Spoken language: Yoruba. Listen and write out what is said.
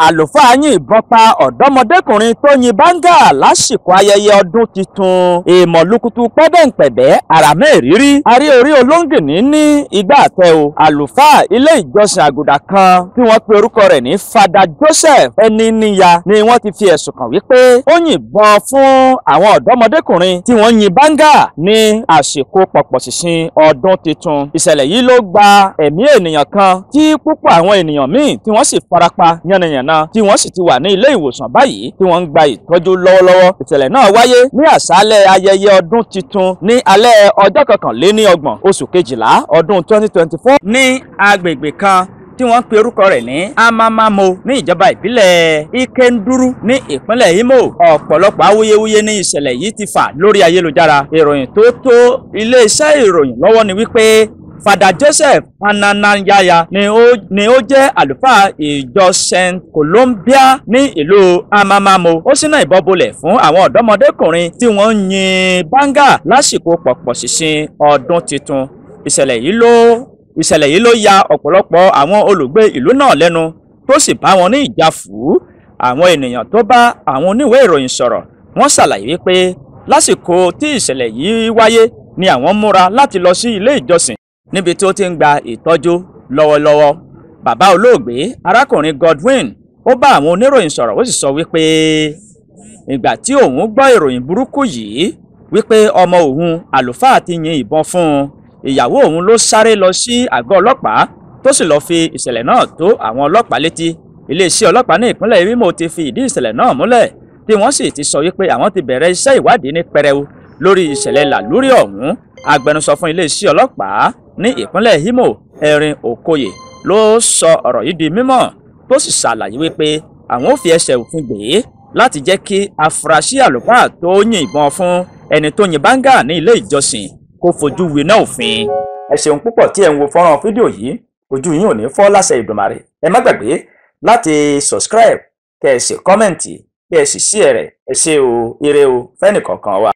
Àlùfáà yìnbọn pa ọ̀dọ́mọdékùnrin tó yin báńgà lásìkò ayẹyẹ ọdún tuntun. Èèmọ̀ lukutu pẹ́bẹ́ǹpẹ̀bẹ́ àràmẹ́rìírí arí orí olóńgìní ní igbá àtẹ o. Àlùfáà ilé ìjọsìn àgùdà kan tí wọ́n pe orúkọ rẹ̀ ní Fada Joseph Ẹniníya ni wọ́n ti fi ẹ̀sùn kàn wípé ó yìnbọn fún àwọn ọ̀dọ́mọdékùnrin tí wọ́n yin báńgà ní àsìkò pọ̀pọ̀ṣìnṣìn ọdún tuntun. Ìṣẹ̀lẹ̀ yìí ló gba ẹ̀mí ènìyàn kan tí púpọ̀ àwọn ènìyàn míì tí wọ́n sì farapa yánnayànna tí wọ́n sì ti wà ní ilé ìwòsàn báyìí tí wọ́n ń gba ìtọ́jú lọ́wọ́lọ́wọ́. Ìṣẹ̀lẹ̀ náà wáyé ní àṣálẹ́ ayẹyẹ ọdún tuntun ní alẹ́ ọjọ́ 31 oṣù kejìlá ọdún 2024 ní agbègbè kan tí wọ́n pe orúkọ rẹ̀ ní Amamamo ní ìjọba ìbílẹ̀ Ikenduru ní ìpínlẹ̀ Imo. Ọ̀pọ̀lọpọ̀ awuyewuye ní ìṣẹ̀lẹ̀ yìí ti fà lórí ayélujára. Ìròyìn tó tó iléeṣẹ́ ìròyìn lọ́wọ́ ni wípé Fada Joseph Ananayaya ni ó jẹ́ àlùfáà ìjọ St. Columbia ní ìlú Amamamo. Ó ṣínà ìbọn bolẹ̀ fún àwọn ọ̀dọ́mọdékùnrin tí wọ́n ń yin báńgà lásìkò pọ̀pọ̀ṣìnṣìn ọdún tuntun. Ìṣẹ̀lẹ̀ yìí ló ya ọ̀pọ̀lọpọ̀ àwọn olùgbé ìlú náà lẹ́nu tó sì bá wọn ní ìjàfù. Àwọn ènìyàn tó bá àwọn oníwèé ìròyìn sọ̀rọ̀ wọ́n ṣàlàyé wípé lásìkò tí ìṣẹ̀lẹ̀ yìí wáyé ni àwọn múra láti lọ sí ilé ìjọsìn níbi tí ó ti ń gba ìtọ́jú lọ́wọ́lọ́wọ́. Bàbá olóògbé arákùnrin Godwin ó bá àwọn oníròyìn sọ̀rọ̀ ó sì sọ wípé ìgbà tí òun gbọ́ ìròyìn burúkú yìí wípé ọmọ òun àlùfáà ti yin ìbọn fún un, ìyàwó òun ló sáré lọ sí àgọ́ ọlọ́pàá tó sì lọ́ọ́ fi ìṣẹ̀lẹ̀ náà tó àwọn ọlọ́pàá létí. Iléeṣẹ́ ọlọ́pàá ní ìpínlẹ̀ Imo ti fi ìdí ìṣẹ̀lẹ̀ náà múlẹ̀ tí wọ́n sì ti sọ wípé àwọn ti bẹ̀rẹ̀ iṣẹ́ ìwádìí ní pẹrẹu lórí ìṣẹ̀lẹ̀ làlúrí ọ̀hún. Agbẹnusọ fún iléeṣẹ́ ọlọ́pàá ní ìpínlẹ̀ Imo, Erin Okoye, ló sọ ọ̀rọ̀ yìí di mímọ̀ tó sì ṣàlàyé wípé àwọn ò fi ẹsẹ̀ òfin gbé láti jẹ́ kí afurasí àlùfáà tó yìnbọn fún ẹni tó yin báńgà ní ilé ìjọsìn kó fojú winá òfin. Ẹ ṣeun púpọ̀ tí ẹ ń wo fọ́nrán fídíò yìí, ojú yín ò ní fọ́ láṣẹ Ìdùmarè. Ẹ má gbàgbé láti subscribe, kẹ́ ẹ sì kọ́mẹ̀ǹtì, kẹ́ ẹ sì share rẹ̀. Ẹ ṣé o, ire o fẹ́nìkọ̀ọ̀kan wa.